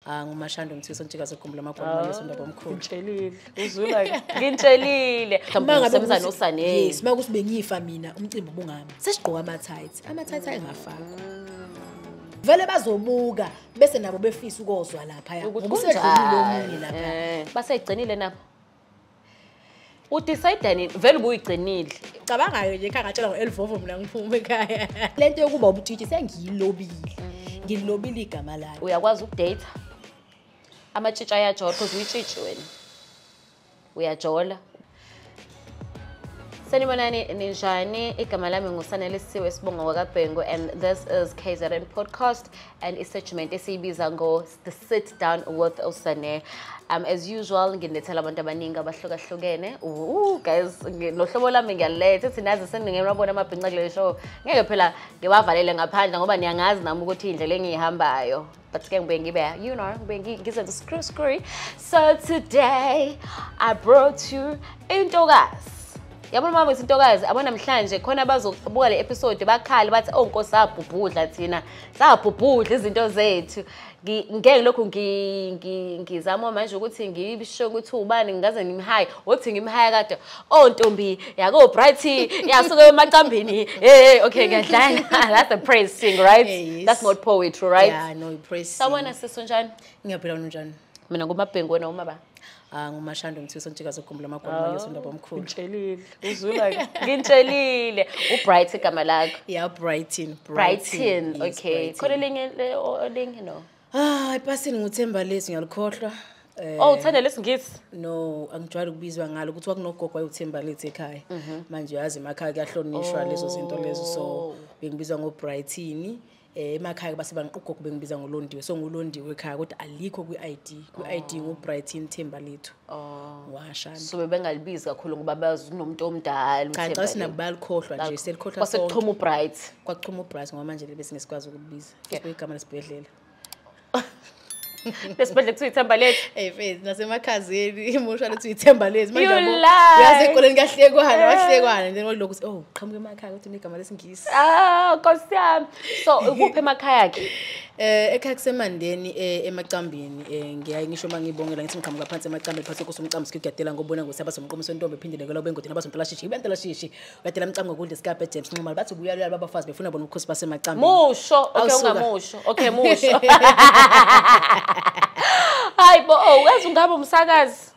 NguMashando Mthiso Ntshikazi Ogumbu Lamagwala Manje Omkhulu. Ngitshelile. Uzula ngitshelile. Mhlawumbe nosane. Yes, makuthi bengifa mina umcimbi ubungami. Sesigqoka ama tights. Ama tights ayengafakwa. Vele bazobuka bese nabo befisa ukozwa lapha ya. Ngoba usedlulile omunye lapha. Basayigcinile nabo. Udecide nini vele ubuyigcinile. Cabangayo nje ekhaya ngatshela ngo-Elvovo mina ngiphuma ekhaya. Lento yokuba ubutshitshi sengiyilobile. Ngilobile igama layo. Uyakwazi ukudate? Amatshitshi ayajola because uyitshitshi wena. Uyajola. Sanibonani ninjani, igama lami nguSanelisiwe Sibongo wakaBhengu and this is KZN Podcast and isegment esiyibiza ngo The Sit Down with Usane. As usual nginilethela abantu abaningi abahlukahlukene. Guys, nohlobo lami ngiyaletha ukuthi nazi seningewabona amabhinca kule show. Ngeke phela ngiwavalele ngaphandle ngoba niyangazi nami ukuthi indlela engiyihambayo. But ke ngibuye ngibe, you know, ngibuye ngizenze screw screw. So today I brought you intokazi. Yabona mama isintokazi abona namhlanje khona bazobuka le episode bakhale bathi oh Nkosi sabhubhudla thina sabhubhudla izinto zethu. Ngeke lokhu ngizama manje ukuthi ngibisho ukuthi ubani ngingaze ngimhaye uthi ngimhaye kade oh ntombi yako Bright yasuka emacambini hey okay ngiyadlala. That's a praise sing, right? Yes. That's not poetry, right? Yeah, no praise. Sawubona sisi, unjani? Ngiyaphila, unjani? Mina nguMabhengu, wena umaba? NguMashando Mthiso Ntshikazi Ogumbu Lamagwala Manje Omkhulu. Ngitshelile. Uzula ngitshelile. uBright igama lakho. Yeah, Brighton. Brighton. Yes, okay. Khona elinye elinye no. Ipasini nguThemba lesi ngiyalikhohlwa. Oh, uthanda lesingisi? No, angijwayele ukubizwa ngalo ukuthi kwakunogogo wayuThemba lethu ekhaya. Manje uyazi emakhaya kuyahlonishwa lezo zinto lezo, so bengibizwa ngoBrighton. Emakhaya base bangiqogogo bengibiza ngoLondiwe, so nguLondiwe ekhaya kodwa alikho kwi-ID. Kwi-ID nguBrighton Themba lethu. Washana. So bebengalibizi kakhulu ngoba bazi unomuntu omdala. Cha, cha, sinabalikhohlwa nje, selikhohlwa sonke. Kwasekuchuma uBright. Kwachuma uBright ngoba manje bese ngesikwazi ukubiza. Igama lesibhedlela. Lesibhedlela kuthiwa ithemba lethu. Hey Faith, nasemakhazeni imusha lethu ithemba lethu. Manje yabo uyazi esikoleni kuyahlekwana, wahlekwana and then walokhu uthi oh qhamuka emakhaya ukuthi unegama lesingisi. Nkosi yami. So ukuphi emakhaya akhe? Ekhaya kuseMandeni eMacambini. Ngiyaye ngisho mangibongela ngithi ngiqhamuka phansi eMacambini phansi kosomcambi sikugiyadela ngobona ngosaba somqomo sentombi ephindile kwela bengodini abasomntala shishi ibantala shishi uyadela umcambi ngokudla isikaphe James Nxumalo bathi kuyalwa abafazi befuna bona ubukhosi baseMacambini. Musho, okay ungamusho. Okay musho. Hayi bo, uyazi ungabe umsakazi.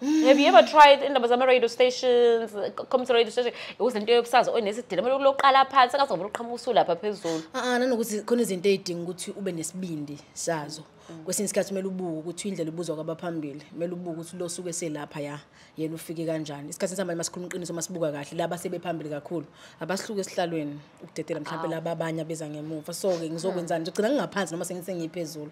Have you ever tried indaba zama radio stations, community radio station? Ukuze into yokusaza onesidile kumele uloqala phansi akazobe uqhamuka usulapha phezulu. Nanokuthi khona izinto ezidinga ukuthi ube nesibindi sazo. Kwesinye isikhathi kumele ubuke ukuthi indlela ubuzwa kwabaphambili, kumele ubuke ukuthi lo suke selapha ya yena ufike kanjani. Isikhathi samanje masikhuluma iqiniso masibuka kahle laba sebephambili kakhulu abasihluke esihlalweni ukudedela mhlawumbe laba abanye abeza ngemuva. So ke ngizokwenzani? Ngizogcina ngingaphansi noma sengiphezulu.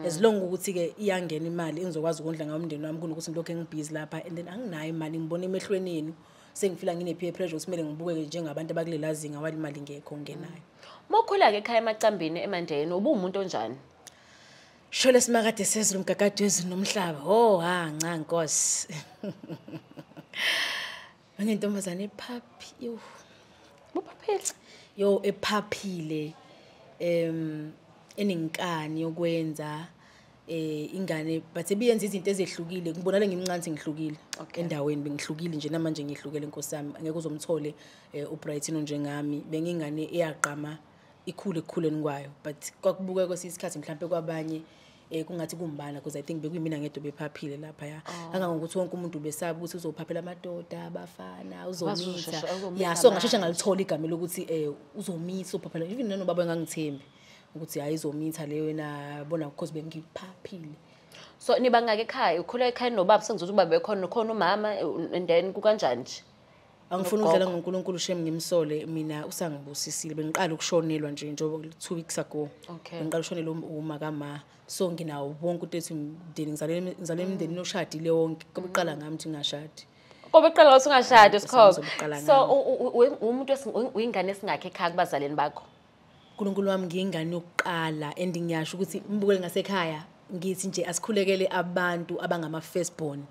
As long ukuthi ke iyangena imali engizokwazi ukondla ngayo umndeni wami kunokuthi ngilokhu engibhizi lapha and then anginayo imali ngibona emehlweni enu sengifila ngine peer pressure ukuthi kumele ngibukeke njengabantu abakulela zinga wali imali ingekho ngenayo. Mokhula ke ekhaya eMacambini eMandeni ubuwumuntu onjani? Shole simakade sezulu umgagade wezulu nomhlaba. Oh ha nca Nkosi. Nginentombazane ephaphi yo. Buphaphile. Yo ephaphile. Enenkani yokwenza ingane but ebiyenza izinto ezehlukile. Ngibonale ngimncane ngihlukile. Endaweni bengihlukile nje namanje ngihlukele Nkosi yami. Angeke uzomthole uBrighton njengami. Bengingane eyaqama ikhule ekukhuleni kwayo but kwakubuka kwesinye isikhathi mhlambe kwabanye kungathi kumbana because I think bekuyimina ngedwa bephaphile lapha ya. Kangangokuthi wonke umuntu besaba ukuthi uzophaphela amadoda abafana uzomitha. Yeah, so ngasheshe ngalithola igama lokuthi uzomitha uphaphela even nanobaba engangithembi ukuthi hayi izomitha leyo wena bona because bengiphaphile. So nibangaka ekhaya ukhula ekhaya nobaba sengizothi ubaba bekhona khona umama and then kukanjani nje? Angifuni ukudlala ngoNkulunkulu shem ngimsole mina usangibusisile bengiqala ukushonelwa nje njengoba 2 weeks ago. Bengiqala ukushonelwa uma kama so nginawo wonke umuntu ethi umndeni ngizalele umndeni oshadile wonke kokuqala ngami ukuthi ngashadi. Kokuqala ngathi ungashadi sikhona. So umuntu uyingane esingakhe ekhaya kubazaleni bakho? uNkulunkulu wami ngiyingane yokuqala and ngiyasho ukuthi mbukele ngasekhaya ngithi nje asikhulekele abantu abangama firstborn.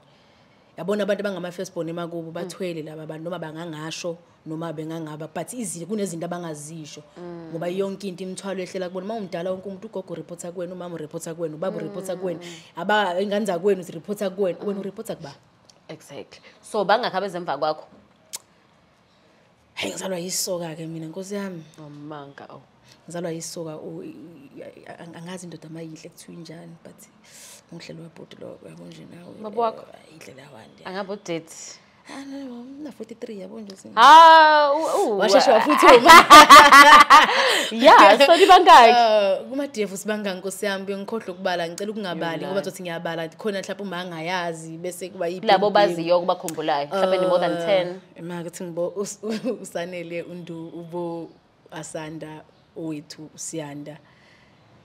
Yabona abantu abangama firstborn emakubo bathwele laba abantu, noma bangangasho noma bengangaba, but izinto kunezinto abangazisho ngoba yonke into imithwalo ehlela kubona. Uma umdala wonke umuntu, ugogo reporta kuwena, umama ureporta kuwena, ubaba ureporta kuwena, aba ingane zakwenu zireporta kuwena, wena ureporta kuba. Exactly. So bangakhi abezemva kwakho? Hayi, ngizalwa yisoka-ke mina, nkosi yami. Omanga, oh. Ngizalwa yisoka, angazi indoda mayihle kuthiwa injani, but ngihlelo wabhuti lo, yabo nje nawe. Baba wakho? Indlela yawandi. Angabe udate? Ah, na 43, yabo nje. Ah, washeshe waphuthuma. Yeah, so nibangaki? Kuma DF sibangaki, nkosi yami, ngikhohlwa ukubala, ngicela ukungabali ngoba thothi ngiyabala khona mhlawumbe uma angayazi bese kuba yiphi. Labo baziyo kubakhumbulayo, mhlawumbe ni more than 10. Ima ke ngibo uSanele, uNdu, uBo, Asanda, owethu uSiyanda.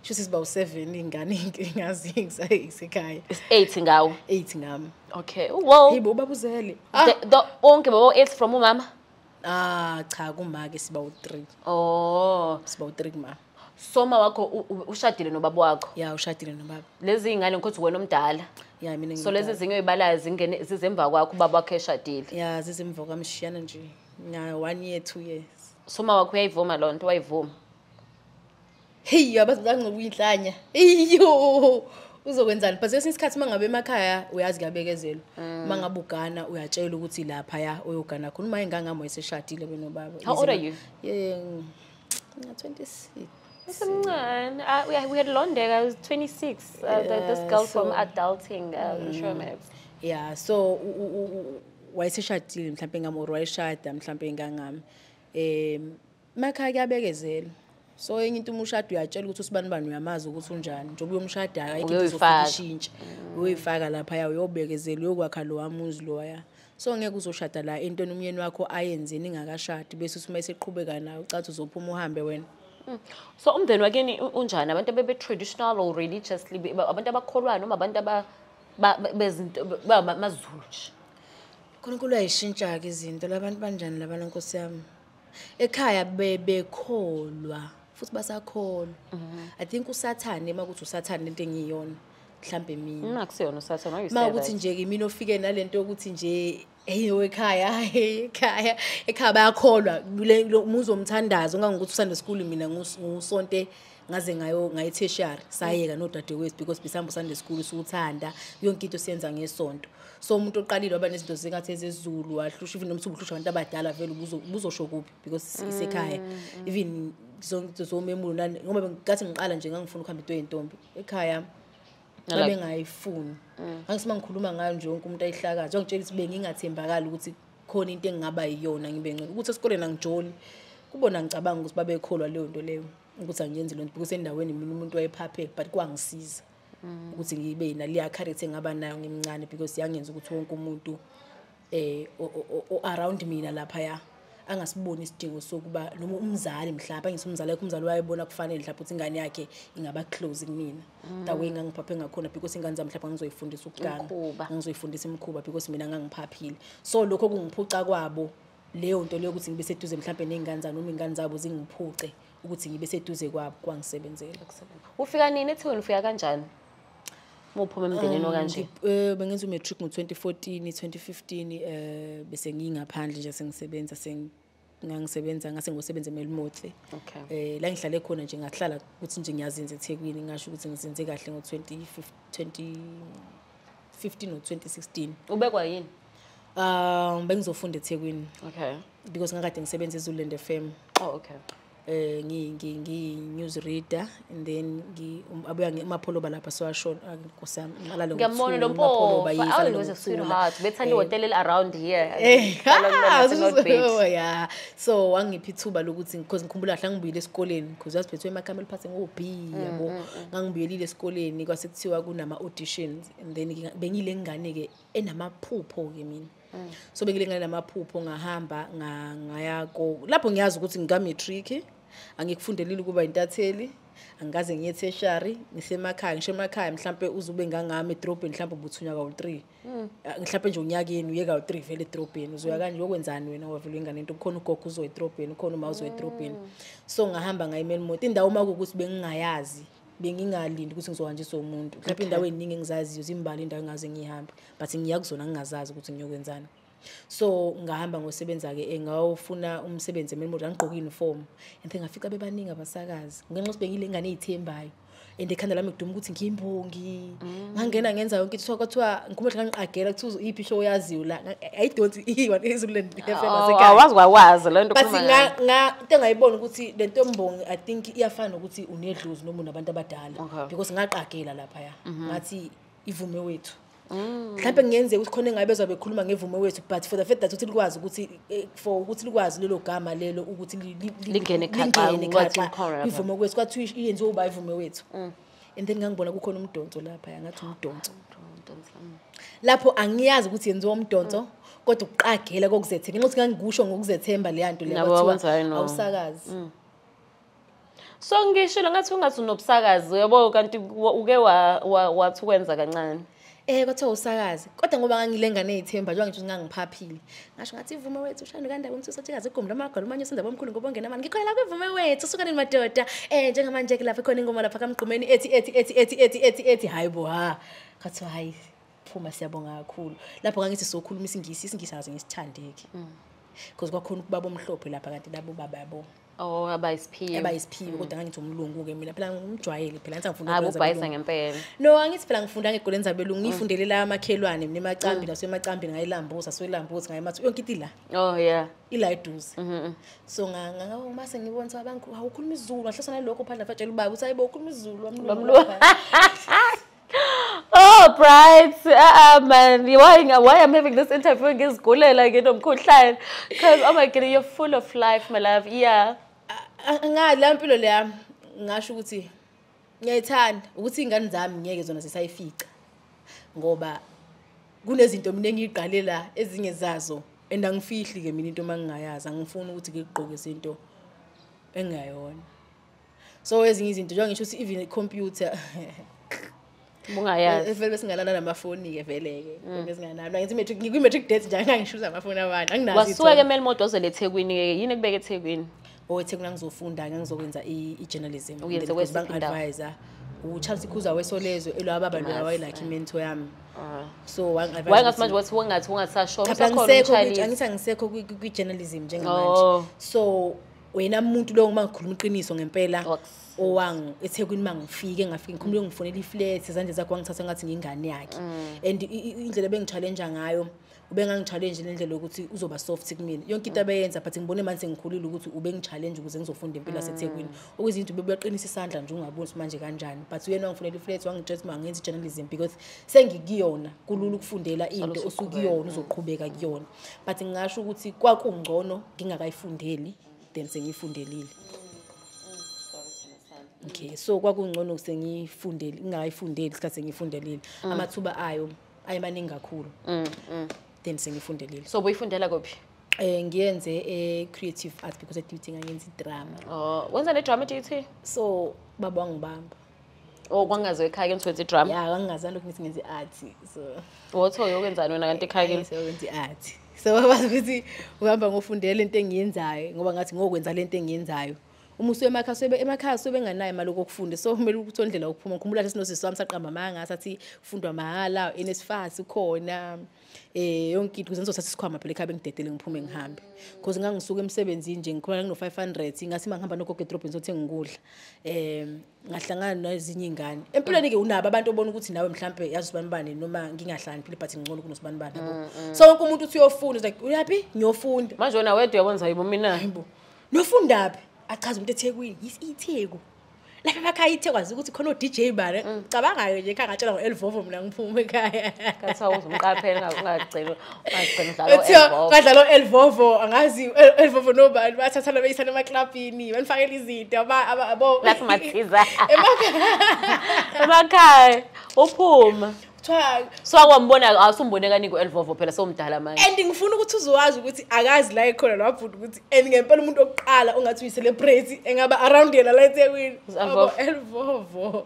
Sho siba u7 ingane ngingazi ngisekhaya. It's 8 ngawo. 8 ngami. Okay. Well. Hey bo, babuzele. The onke babo 8 from umama? Ah, cha, kuma ke siba u3. Oh, siba u3 kuma. So ma wakho ushadile nobaba wakho? Yeah, ushadile nobaba. Lezi ingane ngikhothi wena omdala. Yeah, mina ngimdala. So lezi zinye oyibalayo zingene zizemva kwakho, ubaba wakhe eshadile. Yeah, zizemva kwamshiyana nje. Nya 1 year, 2 years. So ma wakho uyayivuma lonto, wayivuma? Hey, abazange iyo uzokwenzani? But kwesinye isikhathi mangabe emakhaya uyazi kuyabekezelwa. Mangabe ugana uyatshela ukuthi lapha ya uyogana khona, uma ingangami wayeseshadile benobaba. How old are you? Yeah, 26. Usemncane. We had Londeka, I was 26. This girl so, from adulting, sure maps. Yeah, so wayeseshadile mhlambe ngami or wayeshada mhlambe ngangami. Emakhaya kuyabekezelwa. So enye into umushado uyatshela ukuthi usibani bani uyamazi ukuthi unjani, njengoba uyomshada ayikho into ezofika ishintshe, uyoyifaka lapha uyobekezela, uyokwakha lo wamuzi loya. So ngeke uzoshada la entweni umyeni wakho ayenzeni ingakashadi, bese uthi uma eseqhubeka nawe ucathi uzophuma uhambe wena. So umndeni wakini unjani? Abantu bebe traditional or religiously, abantu abakholwayo noma abantu bezinto bamaZulu nje? uNkulunkulu uyayishintsha-ke izinto labantu banjani labana, nkosi yami. Ekhaya bebekholwa futhi basakholwa. I think uSathane, makuthi uSathane lento engiyona mhlambe mina. Akusiyona uSathane, why you say that? Makuthi nje mina ofike nalento yokuthi nje hey ekhaya ekhaya ekhaya bayakholwa umuzi omthandazo, ngangokuthi uSunday school mina ngusonte ngaze ngayo ngayi tertiary sayeka nodadewethu because bisihamba Sunday school suthanda yonke into siyenza ngesonto. So umuntu oqalile waba nezinto zengathi ezezulu wahlusha, even noma usuhlusha abantu abadala vele ubuzosho kuphi because isekhaya. Even zonke zomemulo nani, ngoba ngathi ngiqala nje ngangifuna ukuhamba into yentombi ekhaya babengayifuni. Ngangisima ngikhuluma ngayo nje wonke umuntu ayihlakaza, ngitshela ukuthi bengingathembakali ukuthi khona into engingaba yiyona ngibe ngcono. Ukuthi esikoleni angijoli kubona ngicabanga ukuthi babekholwa leyo nto leyo ukuthi angiyenzi lonto because endaweni mina umuntu wayephapheka, but kwangisiza ukuthi ngibe naleya character engaba nayo ngimncane because yangenza ukuthi wonke umuntu around mina lapha ya angasiboni isidingo sokuba noma umzali mhlawumbe angithi umzali wakhe, umzali wayebona kufanele mhlawumbe ukuthi ingane yakhe ingaba close kumina. The way ngangiphaphe ngakhona because ingane zami mhlawumbe ngizoyifundisa ukuganga, ngizoyifundisa imikhuba because mina ngangiphaphile. So lokho kungiphuca kwabo leyo nto leyo ukuthi ngibe seduze mhlawumbe nezingane zami noma ingane zabo zingiphuce ukuthi ngibe seduze kwabo, kwangisebenzela. Ufika nini eThekwini, ufika kanjani? Uphuma emndenini okanje? Bengenza umatric ngo-2014, 2015 bese ngingaphandle nje sengisebenza, ngangisebenza ngase ngosebenza eMelmoth. Okay. La ngihlale khona nje ngahlala ukuthi nje ngiyazinza eThekwini, ngasho ukuthi ngizinze kahle ngo-2015 no 2016. Ubekwa yini? Bengizofunda eThekwini. Okay. Because ngakade ngisebenza eZululand FM. Oh, okay. Ngi news reader and then abuya ngimapholoba lapha siwashona nkosi yami alale ngiyambona lo mpholoba sweetheart bethanda ihotela around here. Yeah, so wangipha ithuba lokuthi because ngikhumbula kahle ngibuyile esikoleni because yasiphethwe emakamela phathe ngo B yabo, ngangibuyelile esikoleni kwase kuthiwa kunama auditions and then bengile ngane ke enamaphupho ke mina. So bengile ngane namaphupho ngahamba ngaya ko lapho ngiyazi ukuthi ngika matric angikufundelile ukuba intatheli, angikaze ngiye tertiary, ngisemakhaya ngisho emakhaya mhlambe uzube ngangami edrobheni mhlambe ubuthunya kawu3 mhlambe nje unyakeni uye kawu3 vele edrobheni uzoya kanje uyokwenzani wena wavela ingane into kukhona ugogo uzoya edrobheni ukhona uma uzoya edrobheni. So ngahamba ngayimela imoto indawo uma kuukuthi bengingayazi Bengingalindi ukuthi ngizohanjiswa umuntu. Mhlawumbe indawo eziningi engizaziyo zimbali indawo engaze ngihambe, but ngiya kuzona ngingazazi ukuthi ngiyokwenzani. So ngahamba ngosebenza-ke, ngawufuna umsebenzi eMelmoth, ngangigqoke i-uniform and then ngafika bebaningi abasakazi ngenxa yokuthi bengile ngane ey'thembayo and ekhanda lami kuduma ukuthi ngiyimbongi. Ngangena ngenza yonke into, kwathiwa ngikhuluma ngangiqagela kuthiwa iyiphi ishow oyaziyo la, ayidonsi iyi-one eZululand FM yasekhaya. Awazi kwakwazi le nto But okhuluma ngayo. Into engayibona ukuthi le nto yombongi, I think iyafana nokuthi unedlozi noma unabantu abadala, because ngaqagela laphaya ngathi ivume wethu. Mhlawumbe kungenzeka ukuthi khona engabezwa bekhuluma ngevume wethu, but for the fact that ukuthi likwazi ukuthi for ukuthi likwazi lelo gama lelo ukuthi Lingene khaxa, lingene kwathi khaxa, ikhona lapha. ivume kwethu, kwathiwa iyenziwe uba ivume wethu. And then ngangibona kukhona umdonso lapha, ngathi umdonso lapho, angiyazi ukuthi yenziwa umdonso, kodwa ukuqagela kokuzethemba, ngenxa yokuthi ngangikusho ngokuzethemba leya nto leyo, Nabo kwathiwa bakwenzayo no. awusakazi. So ngishilo ngathi ungathi unobusakazi yabo, kanti uke wathi ukwenza kancane. Kwathiwa usakazi, kodwa ngoba ngangilengane ey'themba njengoba ngisho ngangiphaphile, ngasho ngathi ivume wethu ushando kandaba umthusathikazi igumbi lamagwala umanye usindaba omkhulu ngoba ongena mani ngikholela kwivume wethu sukanini madoda, njengamanje ke lapha khona ingoma lapha kaMgqumeni ethi ethi ethi ethi ethi ethi ethi, hayi bo, ha, kwathiwa hayi phuma, siyabonga kakhulu. Lapho ngangithi sokhuluma isiNgisi, isiNgisi akaze ngisithandeke because kwakhona ukubaba omhlophe lapha, kanti labo baba yabo Oh, abayisiphiwe. Abayisiphiwe, kodwa ngangithi umlungu-ke mina phela, ngimjwayele phela, ngithi angifunda Hayi, ukwenza ubhayisa abelungu. ngempela. No, angithi phela ngifunda ngegoleni zabelungu, ngiyifundele la amakhelwane mina emacambi, nasemacambini ngayilambuza, soyilambuza ngayimathu, yonke into ila. Oh yeah. Ila eduze. So mase ngibona ukuthi abantu awukhuluma isiZulu, ngahlosa nalokho phandle, afatshela ubaba ukuthi hayibo ukhuluma isiZulu wamlungu Wamlungu. lapha. Oh, Bright. Man, why I'm having this interview ngizigulela nginomkhuhlane? Because oh my goodness, you're full of life, my love. Yeah. Ngala mpilo leya ngasho ukuthi ngiyayithanda ukuthi iy'ngane zami ngeke zona zisayifica, ngoba kunezinto mina engiyiqale la ezinye zazo, and angifihli-ke mina into uma ngingayazi, angifuni ukuthi ngigqoke izinto engingayona. So ezinye izinto njengoba ngisho ukuthi even i-computer Bungayazi. Vele besingalala namafoni-ke vele-ke, besinganalo. Ngithi matric, ngikwi-matric date nje, angishuza amafoni abantu, anginazo Wasuka ke iy'thombe. Melmoth wazele eThekwini-ke, yini ekubeka eThekwini? Oh, eThekwini ngizofunda, ngizokwenza i-journalism. Uyenze Then because kwesiphi indawo? bangi-advise uCharles Khuza weSolezwe, elwa baba loya Ngimazi, wayelike i-mentor yami. So wangi-advise Wayengathi ukuthi- manje wathi ungathi sasho Cha, phela usakhona angisekho uCharles. angithi angisekho kwi-journalism njengamanje. Oh. So wena muntu lo, uma ngikhuluma iqiniso ngempela, Wax. owang eThekwini mangifike, ngafika ngikhumule ngifonela i-flat, izandla zakhe wangithatha ngathi ngingane yakhe, and indlela ebengi-challenge ngayo, ubengangi-challenge nendlela yokuthi uzoba soft kumina yonke into abeyenza, but ngibone manje sengikhulile ukuthi ubengi-challenge ukuze ngizofunda impilo yaseThekwini, okuyizinto ubebuyaqinisa isandla nje, ungaboni ukuthi manje kanjani. But uyena wangifonela i-flat, wangitshela ukuthi mangenza i-journalism because sengikuyona, kulula ukufundela into usuqhubeka. Osukuyona uzoqhubeka kuyona, but ngingasho ukuthi kwakungcono ngingakayifundeli than sengiyifundelile. Okay, so kwakungcono sengiyifundele ngingakayifundeli isikhathi sengiyifundelile, amathuba ayo ayemaningi kakhulu than sengiyifundelile. So buyifundela kuphi? Ngiyenze e-creative arts because e-DUT ngangenza idrama. Oh, wenza ne drama e-DUT? So baba wangibamba. Oh, kwangazo ekhaya ke ngithi idrama. Ya, ngangingazani lokhu ngithi ngenza i-art, so Wotho uyokwenzani wena kanti ekhaya kini? Seyokwenza i-art, so babazi ukuthi uhamba ngofundela into engiyenzayo, ngoba ngathi ngokwenza lento engiyenzayo uma usuye emakhaya, sobe emakhaya sobe benganayo imali yokufunda, so kumele ukuthi indlela yokuphuma. Ngikhumbula nje sinosisi wami saqamba amanga sathi kufundwa mahhala, NSFAS ukhona, yonke into, ukuze ngizothatha isikhwama phela ekhaya bengidedele ngiphume ngihambe, because ngangisuka emsebenzini nje ngikhona ngino 500, ngathi mangihamba nogogo edrobheni sothenga ukudla, ngahlangana nezinye ingane empilweni ke, unabo abantu obona ukuthi nawe mhlambe yazi usibanibani, noma ngingahlaniphile but ngcono kunosibanibani yabo. So wonke umuntu uthi uyofunda, is like uyaphi, ngiyofunda. Manje wena wedwa uyabona yibo mina. Hayibo, nofundaphi? Achaza umuntu eThekwini, iTheku lapha emakhaya, iTheku azi ukuthi khona o-DJ bani, cabangayo nje ekhaya ngatshela ngo-Elvovo mina ngiphuma ekhaya. Kathi awuzumqaphela ungagcina udlala Ethiwa o-Elvovo. Ngadlala o-Elvovo, angazi Elvovo nobani, bathathana beyisana emaklabhini, banifakela izinto abo Lapho mathiza. Emakhaya. Emakhaya uphuma. Kuthiwa So akwambona awusumbone kaningi u-Elvovo phela sowumdala manje. And ngifuna ukuthi uzowazi ukuthi akazi la ekhona lo bhuti, ukuthi and ngempela umuntu oqala ongathi uyi-celebrate engaba around yena la eThekwini. Elvovo. Elvovo.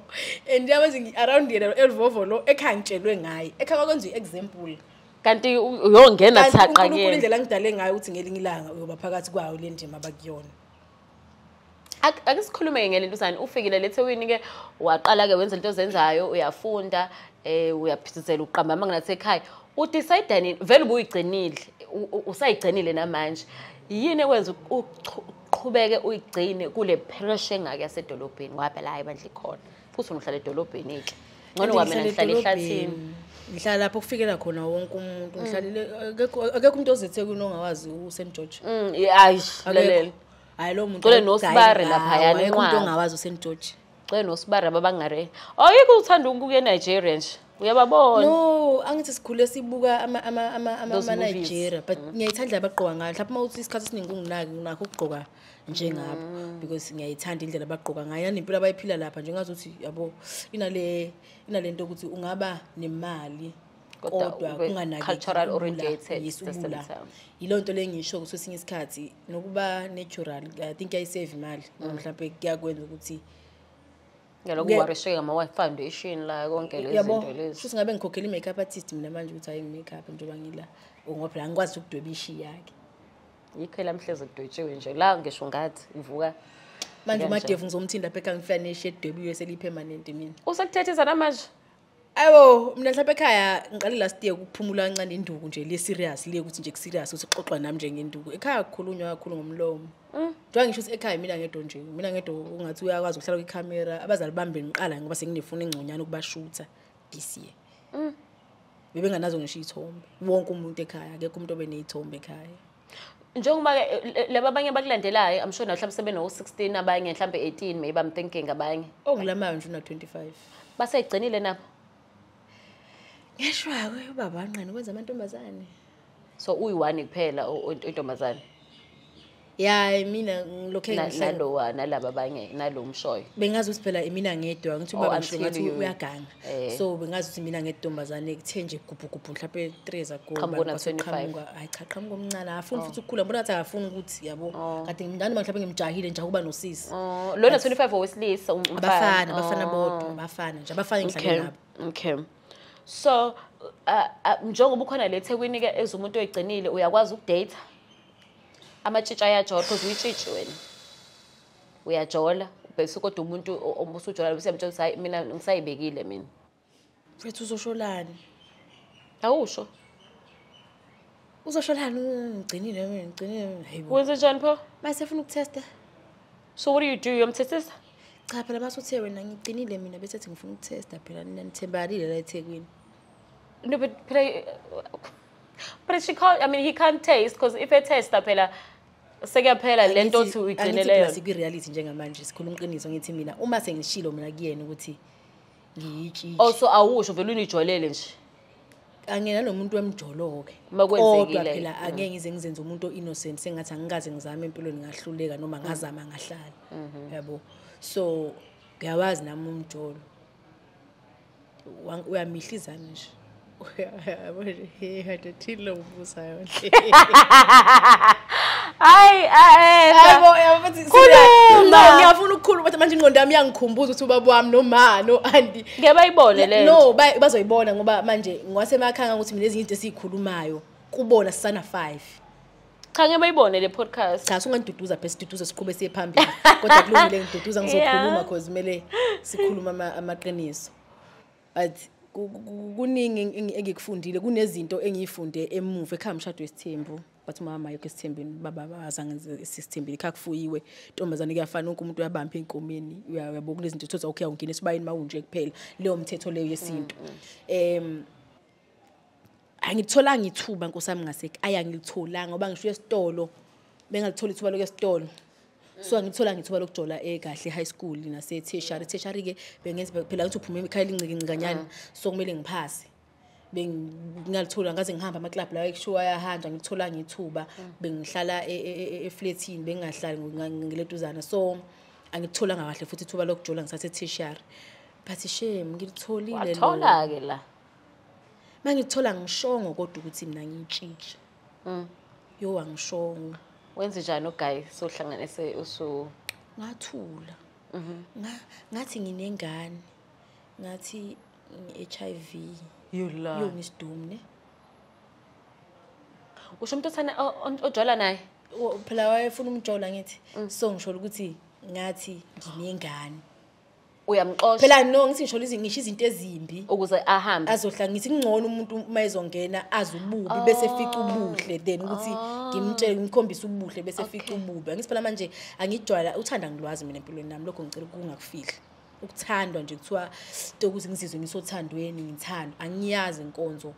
And njengoba ngi around yena lo Elvovo lo, ekhaya ngitshelwe ngaye, ekhaya kwakwenziwa i-example. Kanti uyongena Kanti thaqa uNkulunkulu kuyena. indlela angidale ngayo ukuthi ngelinye ilanga uyoba phakathi kwayo le ndima abakuyona. Ake sikhulume ngale nto usani ufikile leThekwini ke waqala ke wenza into ozenzayo, uyafunda, uyaphithizela, uqamba amanga nasekhaya. Udecide nini vele ubuyigcinile, usayigcinile namanje, yini ekwenza uqhubeke uyigcine kule pressure engaka yasedolobheni? Ngoba phela hayi bandla ikhona, futhi uhlala edolobheni ke, ngcono kwamina ngihlala ehlathini. Ngihlala lapho kufikela khona wonke umuntu. Ngihlalile, akekho umuntu ozeThekwini ongawazi uSt George. Hayi lalela, hayi lo muntu Gcwele nosibari laphayana. Akekho umuntu ongawazi uSt George. Gcwele nosibari ababangare. Ayikho uthanda ukuya eNigeria nje, uyababona. No, angithi sikhule sibuka ama ama ama ama Those movies. Nigeria, but ngiyayithanda abagqoka ngayo. Mhlawumbe uma uthi isikhathi esiningi unginaki, nginakho ukugqoka njengabo because ngiyayithanda indlela abagqoka ngayo nempilo abayiphila lapha nje, ngazuthi yabo inalento ukuthi ungaba nemali kodwa kodwa ube kunganakeki, cultural ubula. Orientated Yes, at the same ubula. Time. Yiloo nto le ngisho ukuthi kwesinye isikhathi nokuba natural, I think iyayisave imali, mhlawumbe kuyakwenza ukuthi ngalokhu warisheke ngama-foundation la, konke lezi yabo zinto lezi. Futhi ngabe ngikhokhela i-makeup artist mina manje ukuthi hayi, ngi-makeup njengoba ngila, ngoba phela angikwazi ukudweba ishiya-ke. Yikho elamhleze kudwetshiwe nje la, ngisho ngathi ivuka Manje kanjani? umadevu ngizomthinda lapha ekhaya, ngifika neshiya edwebiwe seliyi-permanent mina. Usekuthethisa namanje? Ayibo, mina mhlawumbe ekhaya ngiqale last year ukuphumula kancane induku nje le serious, le ukuthi nje ku-serious ukuthi kuxoxwa nami nje ngenduku. Ekhaya kukhulunywa kakhulu ngomlomo. Njengoba ngisho ukuthi ekhaya mina ngedwa nje, mina ngedwa ungathi uyakwazi ukuhlala kwikhamera. Abazali bami bengiqala ngoba senginefoni engconywana ukubashutha this year. Bebenganazo ngisho iy'thombe. Wonke umuntu ekhaya, akekho umuntu obeney'thombe ekhaya. Njengoba-ke laba abanye abakulandelayo, I'm sure mhlawumbe sebeno-16, abanye mhlawumbe 18, maybe, I'm thinking abanye Ongilamayo nje una-25. Basayigcinile nabo? Ngeshwa-ke ubaba wanqena ukwenza amantombazane. So uyi-one kuphela intombazane? Ya, mina ngilokhe ngihlala Nalowa, nalaba abanye, nalo mshoyo. Bengazi ukuthi phela imina ngedwa, ngithi Oh, ubaba ngisho until ngathi uyaganga. So bengazi ukuthi mina ngedwa ntombazane, kuthe nje gubhu gubhu mhlawumbe 3 years ago. Qhamuka Abantu na 25. baseqhamuka. Hayi cha, qhamuka omncane, akafuni futhi ukukhula, ngibona ngathi akafuni ukuthi yabo kade ngani mhlawumbe ngimjahile nje ukuba nosisi. Oh, lona 25 owesilisa, umfana? Abafana, abafana bodwa, abafana nje, abafana ngihlale nabo. Okay, so njengoba ukhona le eThekwini ke, as umuntu oyigcinile, uyakwazi ukudate? Amatshitshi ayajola, because uyitshitshi wena, uyajola bese kodwa umuntu omusujola bese uyamtshela ukuthi hayi, mina ngisayibekile mina. Mfethu, uzosholani? Awusho. Uzosholani? Ngigcinile mina, ngigcinile, hayibo. Wenze njani pho? Mase efuna ukutesta. So what do you do? Uyamthethisa? Cha phela, masuthe wena ngigcinile mina, bese ethi ngifuna ukutesta, phela nina nithembakalile la eThekwini. No, but phela, but she can't, I mean, he can't taste, because if etesta phela sekuyaphela le nto othi uyigcinele yona. Sikwi-reality njengamanje, sikhuluma iqiniso. Ngithi mina uma sengishilo mina kuyena ukuthi ngiyitshitshi. Also awusho vele, unijolele nje. Angena nomuntu wemjolo-ke. Uma kwenzekile. Kodwa phela angeke ngize ngizenze umuntu o-innocent, sengathi angikaze ngizame empilweni ngahluleka noma ngazama ngahlala, yabo. So ngiyawazi nami umjolo. Uyamihlizana nje, yabo nje, hey, kade lo mbuzayo nje. Hayi, Yabo, yabo, futhi Khuluma. No, ngiyafuna ukukhuluma, but manje ingqondo yami iyangikhumbuza ukuthi ubaba wami noma no-anti Ngeke bayibone le nto. No, bazoyibona ngoba manje ngwasemakhaya ukuthi mina ezinye izinto esiyikhulumayo kubona sisana 5. Cha, ngeke bayibone le podcast. Cha, sungangiduduza phela, siduduze, siqhube siye phambili, kodwa kulungile, ngiduduza, ngizokhuluma cause kumele sikhulume amaqiniso. But kuningi engikufundile, kunezinto engiyifunde emuva ekhaya. Umshado wesithembu, but umama ayekho esithembeni, baba bazange esithembeni, ekhaya kufuyiwe, intombazane kuyafana, wonke umuntu uyabamba ey'nkomeni, uyabo, kunezinto uthola okay, awungena esibayeni mawunje kuphela, leyo mthetho leyo yesintu. Angitholanga ithuba, nkosi yami, ngaseke ayi, angilitholanga ngoba ngisho esitolo bengalithola ithuba lokuya esitolo, so angitholanga ithuba lokujola ekahle high school nase-tertiary. Tertiary-ke bengenza phela ngithi uphume ekhaya elincike-ncikanyana, so kumele ngiphase. Bengingalithola ngaze ngihamba ama-club lawa ekushiwo ayahanjwa, ngitholanga ithuba. Bengihlala efletini, bengingahlali ngeletuzana, so angitholanga kahle futhi ithuba lokujola ngisase-tertiary, but shame, ngilitholile lona. Wathola-ke la. Mangithola ngishongo kodwa ukuthi mina ngiyitshitshi. Yo, angishongo. Wenze njani uguy sohlanganise usu? Ngathula. Ngathi nginengane. Ngathi ngi-HIV. Yula. Yo, ngisidumu ne. Usho umuntu othanda ojola naye? Phela wayefuna umjola ngithi. So ngisho ukuthi Ngathi nginengane. Uyamxosha. Phela no ngithi ngisho ngisho izinto ezimbi ukuze ahambe. Azohla ngithi kungcono umuntu uma ezongena azi ububi bese fica ubuhle then ukuthi ngimtshele ngimkhombise ubuhle bese fica ububi. Angithi phela manje angijwayela uthanda ngilwazi mina empilweni nami lokho ngicela ukungakufihli. Ukuthandwa nje kuthiwa into ukuthi ngizizwe ngisothandweni ngithandwa angiyazi inkonzo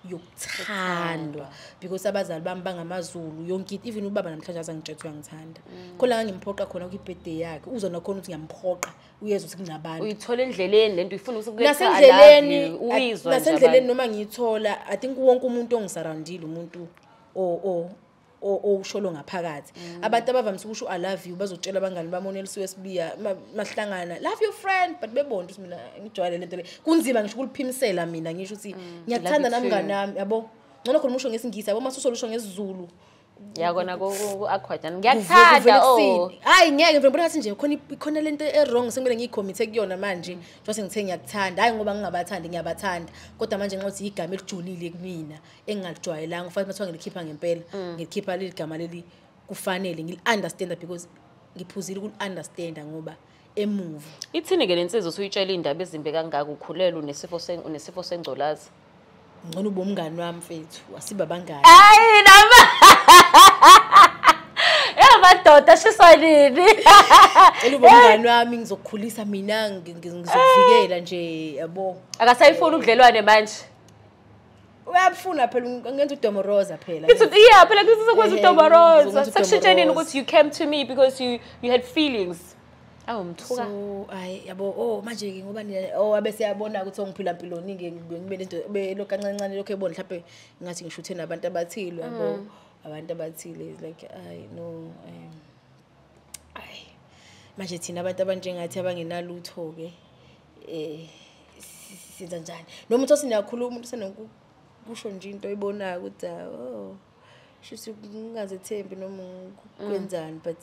yokuthandwa because abazali bami bangamaZulu yonke into even ubaba namhlanje azangitshela ukuthi uyangithanda. Khona ngimphoqa khona kwi-birthday yakhe uzwa nakhona ukuthi ngiyamphoqa uyezwa ukuthi kunabantu. Uyithola endleleni lento uyifuna ukuthi nasendleleni uyizwa nje nasendleleni noma ngiyithola I think wonke umuntu ongisurroundile umuntu owusholo ngaphakathi. Abantu abavamise ukusho I love you bazotshela abangani bami oNelisiwe Sibiya mahlangana love your friend but bebona ukuthi mina ngijwayele lento le kunzima ngisho ukuliphimisela mina ngisho ukuthi ngiyakuthanda nami mngani nami yabo ngcono khona usho ngesiNgisi yabo mase usolusho ngesiZulu yakona ku-awkward ngiyakuthanda oh hayi ngeke ngibona ngathi nje khona lento e-wrong sekumele ngiyicommit kuyona manje njengoba ngithe ngiyakuthanda hayi ngoba ngingabathandi ngiyabathanda kodwa manje nxa igama elijulile kumina engingalijwayelanga kufanele mathiwa ngilikhipha ngempela ngilikhipha leli gama leli kufanele ngili-understanda because ngiphuzile ukuli-understanda ngoba emuva ithini ke lensizwa usuyitshela indaba ezimbi kangaka ukhulelwe unesifo sengculazi. Ngcono ube umngani wami mfethu asibe abangani. Hayi nama madoda shiswa nini? Cela ube umngani wami ngizokukhulisa mina ngizokuvikela nje yabo. Akasayifuni ubudlelwane manje. Uyabufuna phela ngenza udomoroza phela. Ngithi yeah phela ngisizokwenza udomoroza. Sekushintsheni ukuthi you came to me because you had feelings. Awumthuka. So hayi yabo oh manje ke ngoba nina oh abese yabona ukuthi ngiphila impilo ningi ngibe nento lokho kancane lokho ebona mhlawumbe ngathi ngishuthe nabantu abathile yabo abantu abathile is like I no ay manje thina abantu abanjengathi abangenalutho ke senza njani noma uthi siniyakhuluma umuntu senokusho nje into oyibonayo ukuthi oh shuthi ngingazethembi noma kwenzani but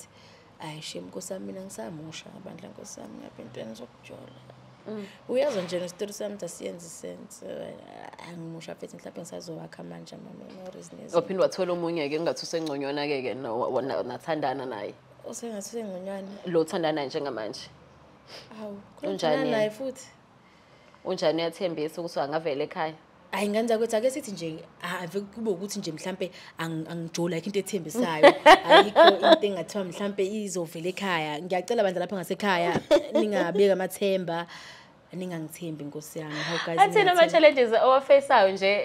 ayi shame nkosi yami mina ngisamusha abandla nkosi yami ngapha entweni zokujola. Uyazwa nje nesitori sami asiyenzi sense angimusha mfethu mhlawumbe ngisazowakha manje ama-memories nezinto. Waphinde wathola omunye ke ngathi usengconywana ke ke nathandana naye. Usengathi usengconywana. Lo uthandana naye njengamanje. Hawu, unjani naye futhi? Unjani uyathembisa ukuthi angavela ekhaya? Hayi ngenza ukuthi ake sithi nje ave kube ukuthi nje mhlambe angijola into ethembisayo ayikho into engathiwa mhlambe izovela ekhaya. Ngiyacela bandla lapha ngasekhaya ningabeka amathemba ningangithembi nkosi yami. How guys athina ama challenges owafaceayo nje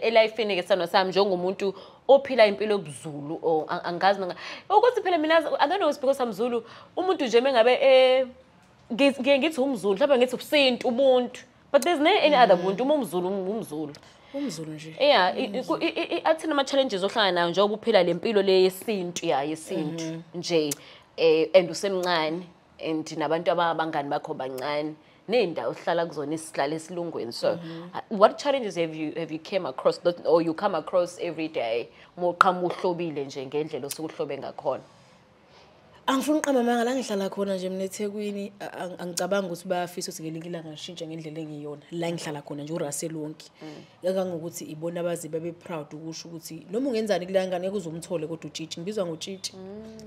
elifeini ke sano sami njengomuntu ophila impilo yobuZulu or angazi ukuthi phela mina I don't know it's because I'm Zulu umuntu nje mengabe ngiye ngithi umZulu mhlawumbe ngithi ubusintu ubuntu. But there's no any other ubuntu umZulu umZulu. Umzulu nje. Yeah, athina ama challenges ohlangana nayo njengoba uphila lempilo le yesintu ya yesintu nje and usemncane and nabantu abangani bakho bancane nendawo ohlala kuzona isihlala esilungweni so what challenges have you came across that, or you come across every day moqhamu uhlobile nje ngendlela osukuhlobe ngakhona? Angifuni uqamba amanga la ngihlala khona nje mina eThekwini angicabanga ukuthi bayafisa ukuthi ngelinye ilanga ngishintshe ngendlela engiyona la ngihlala khona nje uRussell wonke kangangokuthi ibona abazi babe proud ukusho ukuthi noma ungenzani kula ngane ngeke uzumthole kodwa utshitshi ngibizwa ngotshitshi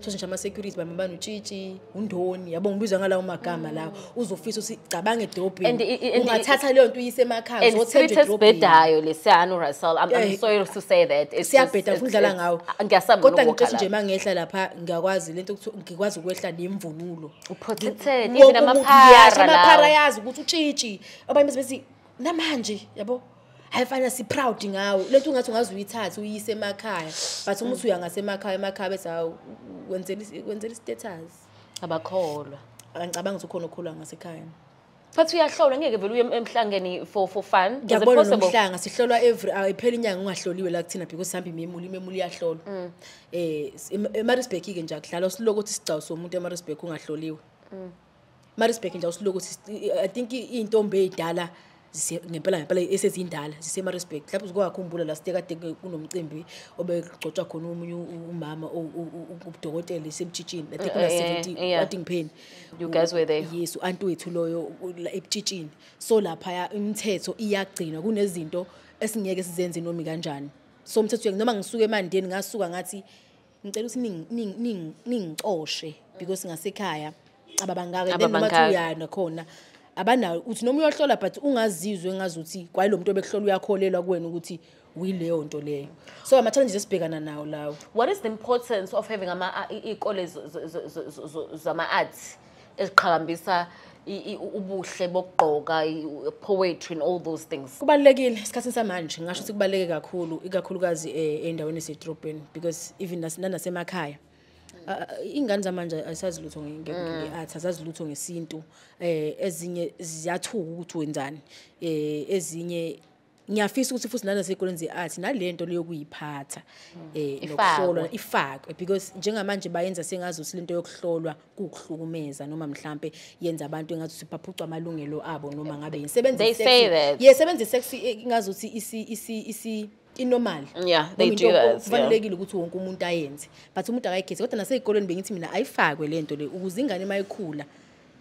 so nje ama security bami banotshitshi undoni yabo ngibizwa ngalawo magama lawo uzofisa ukuthi cabanga edrobheni ungathatha leyo nto uyise emakhaya uzothenga edrobheni esibhedayo lesiyana uRussell. I'm sorry to say that siyabheda futhi udlala ngawo ngiyasaba kodwa ngicela nje mangehla lapha ngiyakwazi lento ngikwazi ukwehla nemvunulo uprotected even amaphara yazi ukuthi utshitshi abanye bese namanje yabo ayifana si proud ngawo lento ungathi ungaze uyithathe uyise emakhaya but uma uthi uya ngasemakhaya emakhaya bese wenzela status abakholwa angicabanga ukuthi ukhona okhulwa ngasekhaya. But uyahlolwa ngeke vele uye emhlangeni for fun. Ngiyabona nomhlanga sihlolwa every ayiphela inyanga ungahloliwe la kuthina because sihamba imemuli iyahlolwa. eMaritzburg ke nje akudlalwa siloko ukuthi sigcawu somuntu eMaritzburg ungahloliwe. Maritzburg nje usiloko ukuthi I think intombi ezidala ngempela esezindala ziseMaritzburg mhlawumbe uzokwakhumbula la site kade kunomcimbi obegcotshwa khona omunye umama udokotela esemtshitshini I think una 70 I think pain you guys were there. Yes, uanti wethu loyo ebutshitshini so lapha imithetho iyagcinwa kunezinto esingeke sizenze noma kanjani so umthetho noma ngisuke emandeni ngasuka ngathi Ngicela ukuthi ningicoshe because ngasekhaya ababangaka, then noma uthi uyana khona abanawo uthi noma uyohlola, but ungazizwe engazuthi kwayilo muntu obekuhlola uyakholelwa kuwena ukuthi uyileyo nto leyo. So ama-challenges esibhekana nawo lawo. What is the importance of having iy'kole zama-arts eziqhakambisa ubuhle bokugqoka, poetry and all those things? Kubalulekile esikhathini samanje, ngingasho ukuthi kubaluleke kakhulu, ikakhulukazi ey'ndaweni esedolobheni, because even nanasemakhaya iy'ngane zamanje azisazi lutho nge-art, azazi lutho ngesintu. Ezinye ziyathuka ukuthi wenzani, ezinye ngiyafisa ukuthi futhi nanasey'koleni ze-art nale nto leyo kuyiphatha nokuhlolwa ifakwe, because njengamanje bayenza sengazuthi lento yokuhlolwa kuwukuhlukumeza, noma mhlampe yenza abantu engazuthi baphucwa amalungelo abo, noma ngabe yini. Sebenza i-sex ingazuthi isi inormal. Yeah, they do that. Kufanelekile ukuthi wonke umuntu ayenze, but umuntu akayikhethe. Kodwa nasey'koleni bengithi mina ayifakwe le nto le ukuze ingane mayikhula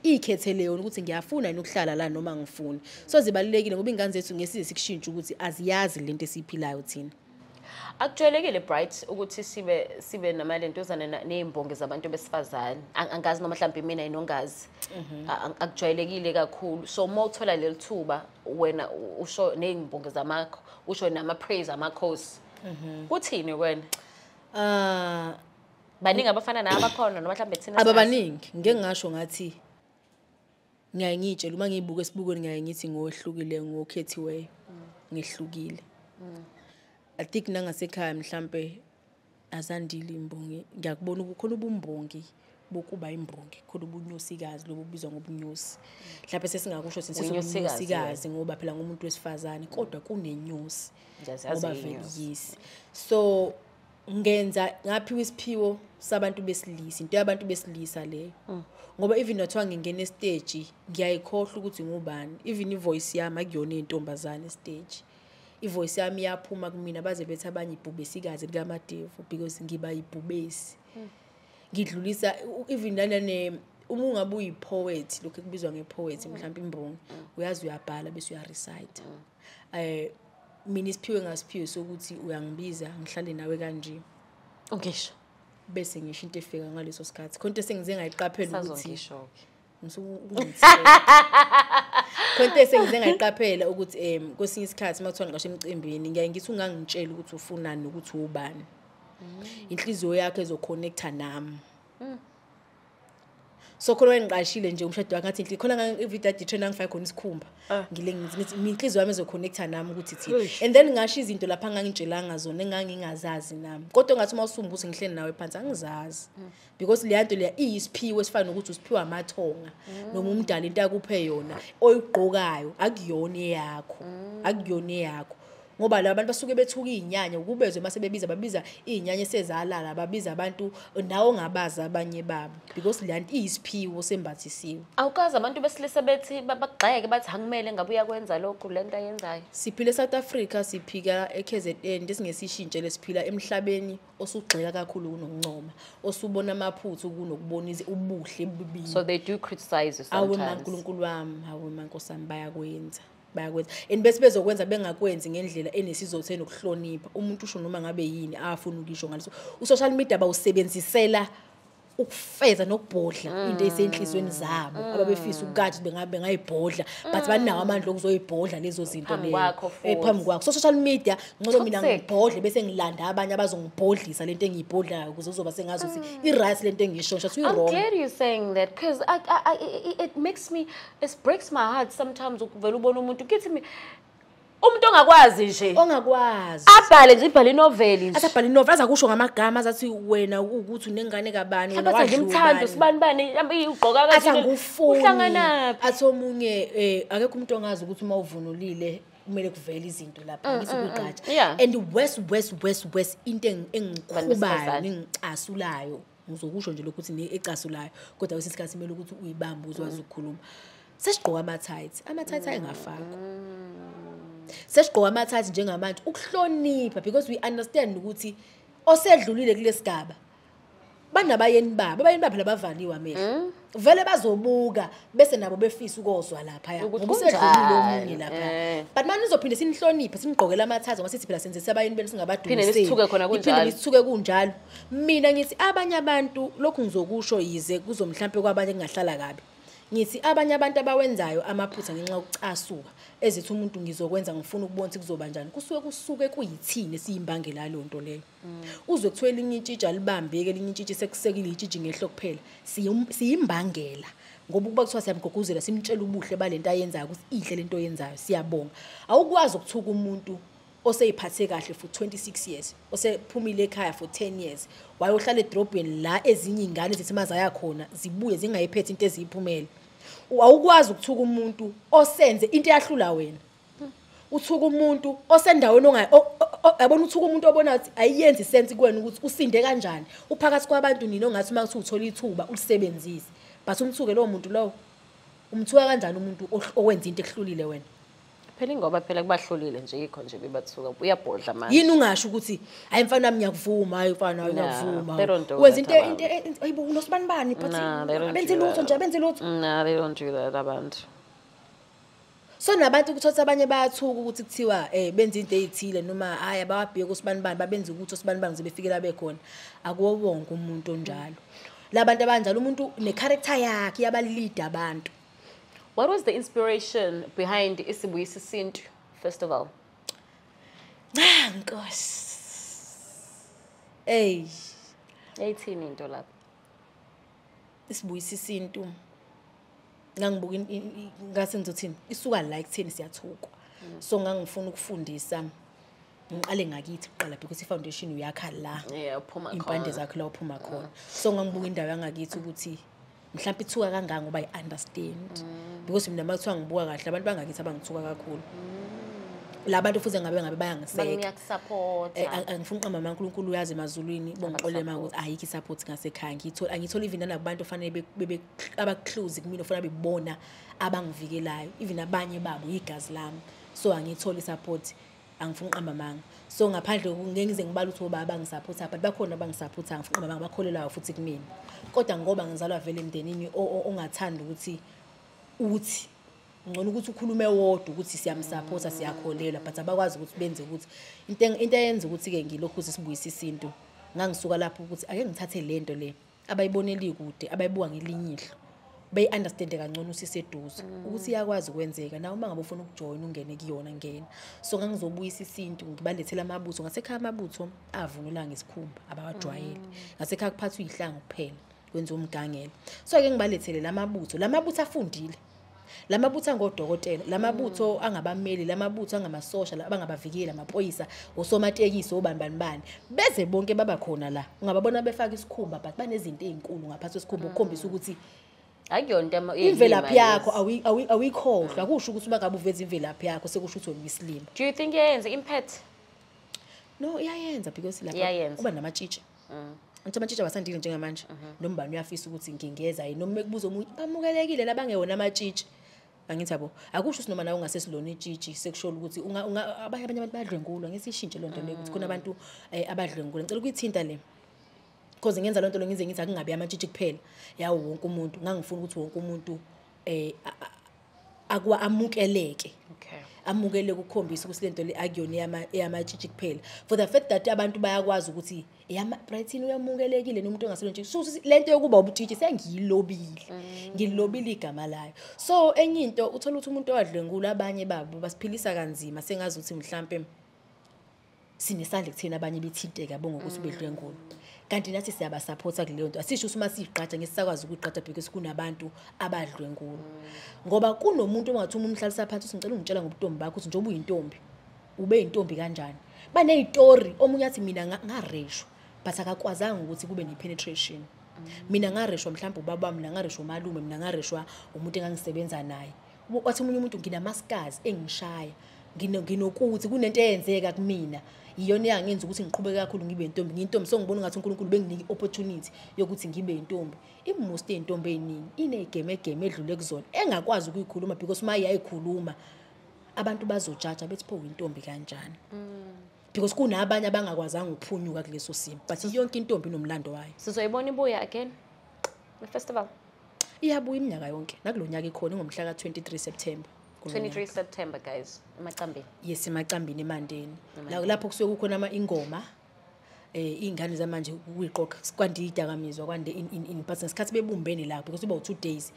ikhethele yona ukuthi ngiyafuna yini ukuhlala la noma ngifuni. So zibalulekile ngoba ingane zethu ngesize sikushintshe ukuthi aziyazi lento esiyiphilayo thina. Akujwayelekile, Bright, ukuthi sibe namalentozana nezimbongi zabantu besifazane. Angazi noma mhlawumbe mina inongazi. Akujwayelekile kakhulu. So uma uthola leli thuba wena usho nezimbongi zamakho, usho nama praise amakhosi. Kuthini wena? Baningi abafana nabakhona noma mhlawumbe thina ababaningi. Ngeke ngasho ngathi ngiyaye ngiyitshela uma ngiyibuka esibukweni, ngiyaye ngithi ngohlukile, ngokhethiweyo, ngihlukile. I think nangasekhaya mhlambe azandile imbongi, ngiyakubona ukukhona ubumbongi bokuba imbongi, khona ubunyosikazi lobu bubizwa ngobunyosi. Mhlawumbe sesingakusho sisesubunyosikazi ngoba phela ngumuntu wesifazane, kodwa kunenyosi ngoba vele yes. So ngenza ngaphiwa isiphiwo sabantu besilisa, into yabantu besilisa leyo. Ngoba even nathiwa ngingena estage ngiyayikhohlwa ukuthi ngubani, even ivoice yami akuyona intombazane estage. Ivoice yami iyaphuma kumina baze bethi abanye ibhubesikazi likaMadevu because ngiba ibhubesi. Ngidlulisa even nane uma ungabe uyipoet, lokho ekubizwa ngepoet mhlawumbe imbongi, uyazi uyabhala bese uyarecite. Mina isiphiwe ngasiphiwe sokuthi uyangibiza ngihlale nawe kanje. Ungisho bese ngisho into efika ngaleso sikhathi. Khona into esengize ngayiqaphela ukuthi khona esengize ngayiqaphela ukuthi kwesinye isikhathi makuthiwa ngisho emcimbini ngiyaye ngithi ungangitshela ukuthi ufunani nokuthi ubani. Inhliziyo yakhe ezoconnecta nami. So khona wengiqashile nje umshado wakhe ngathi khona ivideo trainer ngifake khona isikhumba. Ngile ngithi inhliziyo yami ezoconnecta nami ukuthi thi. And then ngasho izinto lapha angangitshelanga zona engangingazazi nami. Kodwa ngathi uma usumba ukuthi ngihleli nawe phansi angizazi. Because le nto leya iyisiphiwo esifana nokuthi usiphiwa amathonga noma umdala into akuphe yona oyigqokayo akuyona eyakho. Akuyona eyakho. Ngoba la bantu basuke bethuka izinyanya ukubezwe mase bebiza babiza izinyanya esezalala, babiza abantu nawo ongabazi abanye babo because le nto iyisiphiwo sembathisiwe. Awukazi abantu besilisa bethi babagxeke bathi angimele ngabe uyakwenza lokhu lento ayenzayo. Siphila eSouth Africa, siphika eKZN, lesingesishintshe lesiphila emhlabeni osugxeka kakhulu kunokuncoma, osubona amaphuthu kunokubona ubuhle bubili. So they do criticize you sometimes. Awu maNkulunkulu wami, awu maNkosi bayakwenza. Bayakwenza and bese bezokwenza bengakwenzi ngendlela enesizothe nokuhlonipha. Umuntu usho noma ngabe yini afuna ukisho ngaleso. U-social media bawusebenzisela ukufeza nokubhodla into esenhlizweni zabo ababefisa ukukade bengabe bengayibhodla, but banawo amandla okuzoyibhodla lezo zinto lezo phambi kwakho. So social media ngcono mina ngibhodle bese ngilanda abanye abazongibhodlisa lento engiyibhodlayo ukuze uzoba sengazi ukuthi i-right lento engiyishosha so i-wrong. I'm glad you're saying that because it makes me, it breaks my heart sometimes ukuvela ubona umuntu kithi umuntu ongakwazi nje, ongakwazi abhale nje, ibhale inoveli nje, asabhale inoveli azakusho ngamagama azathi wena ukuthi unengane kabani, wena wadlula sibani bani ugqoka kahle uhlanganaphi. Athi omunye akekho umuntu ongazi ukuthi uma uvunulile kumele kuvele izinto lapha ngithi kugqatsha. And worse into engikhubayo nengicasulayo, ngizokusho nje lokhu ukuthi ecasulayo, kodwa kwesinye isikhathi kumele ukuthi uyibambe uzwazi ukukhuluma. Sesigqoka ama-tights, ama-tights ayengafakwa. Sesigqoka ama-tights njengamanje ukuhlonipha because we understand ukuthi osedlulile kulesigaba Banabayeni babo, abayeni babo phela bavaliwe amehlo. Vele bazobuka bese nabo befisa ukozwa lapha ya. Ukuthi Ngoba usedlulile kunjani, omunye lapha. But manje nizophinde sinihloniphe, sinigqokele amathaza ngoba sithi phela senze sabayeni benu Phinde singabadumiseli. nisithuke khona Niphinde kunjalo. nisithuke kunjalo. Mina ngithi abanye abantu lokhu ngizokusho yize kuzomhlampe kwabanye kungahlala kabi. Ngithi abanye abantu abawenzayo amaphutha ngenxa yokucasuka ezithi umuntu ngizokwenza ngifuna ukubona ukuthi kuzoba njani, kusuke kuyithini esiyimbangela yaleyo nto leyo. Uzwe kuthiwa elinye itshitshi alibambeki, elinye itshitshi sekusekile itshitshi ngehlo kuphela. Siyimbangela ngoba ukuba kuthiwa siyamgqugquzela simtshela ubuhle balento ayenzayo ukuthi inhle lento oyenzayo, siyabonga. Awukwazi ukuthuka umuntu oseyiphathe kahle for 26 years, osephumile ekhaya for 10 years, wayohlala edrobheni la ezinye iy'ngane zithi mazaya khona zibuye zingayiphethe into eziyiphumele. Awukwazi ukuthuka umuntu osenze into eyahlula wena. Uthuka umuntu osendaweni yabona, uthuka umuntu obona ukuthi ayiyenzi sense kuwena ukuthi usinde kanjani. Uphakathi kwabantu nini ongathi uma kuthi uthola ithuba ulisebenzise. But umthuke lowo muntu lowo. Umthuka kanjani umuntu owenza into ekuhlulile wena? Phela ingoba phela kubahlulile nje, yikho nje bebathuka, uyabhodla manje. Yini ungasho ukuthi hayi mfana wami ngiyakuvuma, hayi mfana wami Nah, ngiyakuvuma. they don't do Wenza that into abantu. into ayibo unosibani bani but Nah, they don't abenzi do lutho that. nje, abenzi lutho. Nah, they don't do that abantu. So nabantu ukuthatha abanye bayathuka ukuthi kuthiwa benza into ezithile noma hayi abawabheki usibani bani, babenza ukuthi usibani bani ukuze befike la bekhona. Akuwo wonke umuntu onjalo. Labantu abanjalo umuntu ne-character yakhe iyabalead abantu. What was the inspiration behind Isibuyisa Isintu Festival? Ah, Nkosi. Ey, Yayithini into lapha? Isibuyisa Isintu. Ngangibuka ngase ngizothini? Isuka la ekutheni siyathukwa. So ngangifuna ukufundisa ngiqale ngakithi kuqala because i-foundation uyakha la. Yeah, uphuma Impande khona. zakho la uphuma khona. So ngangibuka indawo yangakithi ukuthi mhlawumbe ithuka kangaka ngoba i-understand. Because mina makuthiwa ngibuka kahle abantu bangakithi abangithuka kakhulu. La bantu futhi ngabe bayangiseka. Bangiyakusupport. Angifuni uqamba amanga, uNkulunkulu uyazi emazulwini, bongixolele manje ukuthi ayikho i-support ngasekhaya. Angiyitholi even nanabantu ofanele bebe abaclose kumina ofanele bebona abangivikelayo, even abanye babo igazi lami. So angiyitholi i-support, angifuni uqamba amanga. So ngaphandle ngeke ngize ngibale ukuthi obaba bangisupporta, but bakhona abangisupporta, angifuni uqamba amanga, bakholelwayo futhi kumina. Kodwa ngoba ngizalwa vele emndenini ongathandi ukuthi uthi ngcono ukuthi ukhulume wodwa ukuthi siyamsupporta, siyakholelwa, but abakwazi ukuthi benze ukuthi into eyenza ukuthi ke ngilokhu sisibuyisa isintu. Ngangisuka lapho ukuthi ake ngithathe lento le abayiboneli kude, abayibuka ngelinye ihlo, beyi-understande kangcono usiseduze ukuthi iyakwazi ukwenzeka nawe uma ngabe ufuna ukujoyina ungene kuyona, ngena. So ngangizobuyisa isintu ngibalethele amabutho. Ngasekhaya amabutho avunula ngesikhumba abawajwayele, ngasekhaya kuphathwa iy'hlangu kuphela kwenziwa umgangela. So ake ngibalethele lamabutho, lamabutho afundile, lamabutho angodokotela, lamabutho angabameli, lamabutho angamasosha, abangabavikeli, amaphoyisa, osomatekisi, obani bani bani, beze bonke baba khona la. Ungababona befaka isikhumba but banezinto ey'nkulu ngaphansi kwesikhumba ukukhombisa ukuthi Akuyona into imvelaphi eyilima yakho lezi. Awuyikhohlwa. Akusho ukuthi uma ngabe uveza imvelaphi yakho sekusho ukuthi wena uyisilima. Do you think iyayenza impact? No, iyayenza because lapha Iyayenza. kuba namatshitshi. Angithi amatshitshi awasandile njengamanje. Noma ubani uyafisa ukuthi ngingeza yini, noma ekubuza omunye bamukelekile labangewona amatshitshi. Angithi yabo, akusho ukuthi noma nawe ungasesilona itshitshi sekusho ukuthi abanye abantu bayadlwengulwa, ngeke sishintshe loo nto leyo ukuthi khona abantu abadlwengulwa. Ngicela ukuyithinta le. Because ngenza loo nto lo ngize ngithi akungabi amatshitshi kuphela yawo wonke umuntu. Ngangifuna ukuthi wonke umuntu akwa amukeleke. Amukele ukukhombisa ukuthi lento le akuyona eyamatshitshi kuphela. For the fact that abantu bayakwazi ukuthi eyama Brighton uyamukelekile nomuntu ongaselona itshitshi. So lento yokuba ubutshitshi sengiyilobile. Ngilobile igama layo. So enye into uthola ukuthi umuntu owadlwengula abanye babo basiphilisa kanzima, sengazi ukuthi mhlambe sinesandla ekutheni abanye bethinteke yabo ngokuthi bedlwengula. Kanti nathi siyabasupporta kuleyo nto. Asisho ukuthi uma siyiqhatha ngeke sisakwazi ukuyiqhatha because kunabantu abadlwengula. Ngoba kunomuntu ongathi uma umhlalisa phansi uthi ngicela ungitshela ngobuntombi bakho ukuthi njengoba uyintombi ube yintombi kanjani. Baneyitori, omunye athi mina ngareshwa but akakwazanga ukuthi kube ne-penetration. Mina ngareshwa mhlawumbe ubaba wami, mina ngareshwa umalume, mina ngareshwa umuntu engangisebenza naye. Wathi omunye umuntu nginamaskazi engishaya, nginokuthi kunento eyenzeka kumina. Iyona eyangenza ukuthi ngiqhubeke kakhulu ngibe intombi. Ngiyintombi, so ngibona ngathi uNkulunkulu benginike i-opportunity yokuthi ngibe intombi. I-most ey'ntombi ey'ningi inegemegeme edlule kuzona engakwazi ukuyikhuluma because uma iyayikhuluma abantu bazojaja bethi pho uyintombi kanjani. Because kunabanye abangakwazanga ukuphunyuka kuleso simo, but yonke intombi inomlando wayo. Sizoyibona ibuya again the festival? Iyabuya iminyaka yonke, nakulo nyaka ikhona ngomhla ka-23 September. 23 September, guys, emacambini. Yes, emacambini, emandeni. Lapho kusuke kukhona ingoma, iy'ngane zamanje kuyiqoqa, kwande iy'dakamizwa, kwande in but ngesikhathi bebumbene lapho, because kuba u-2 days.